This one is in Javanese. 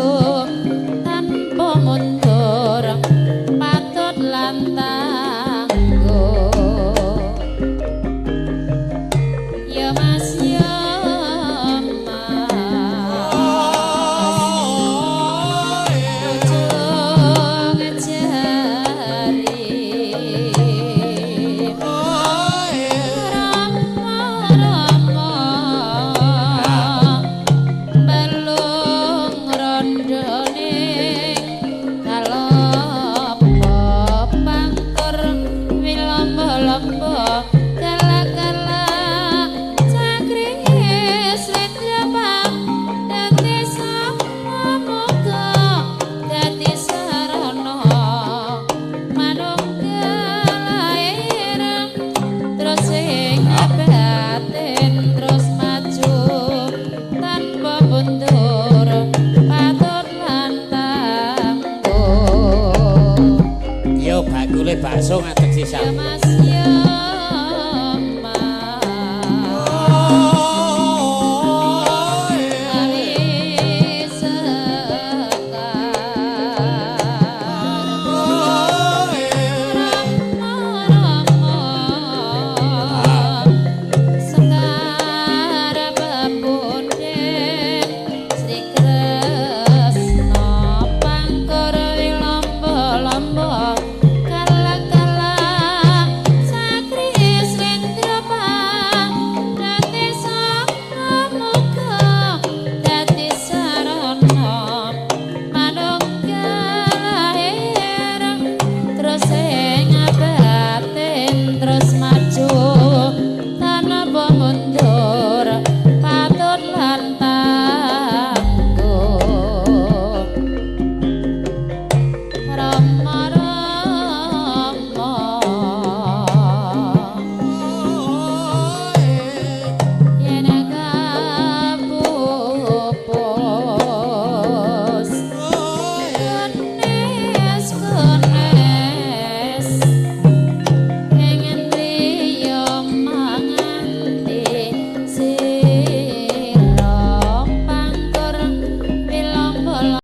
maju tanpa mundur patut lan tangguh. Ya Mas ya Mas, ujung jari rama rama balung rondone kalopo pangkur wilombo-lombo kala-kala cakris ledrapa dadi samuga dadi sarana manunggal lair terus ing batin terus maju tanpa mundur patut lan tangguh. Yo bakule bakso ngadeg Ya sisan. Mas.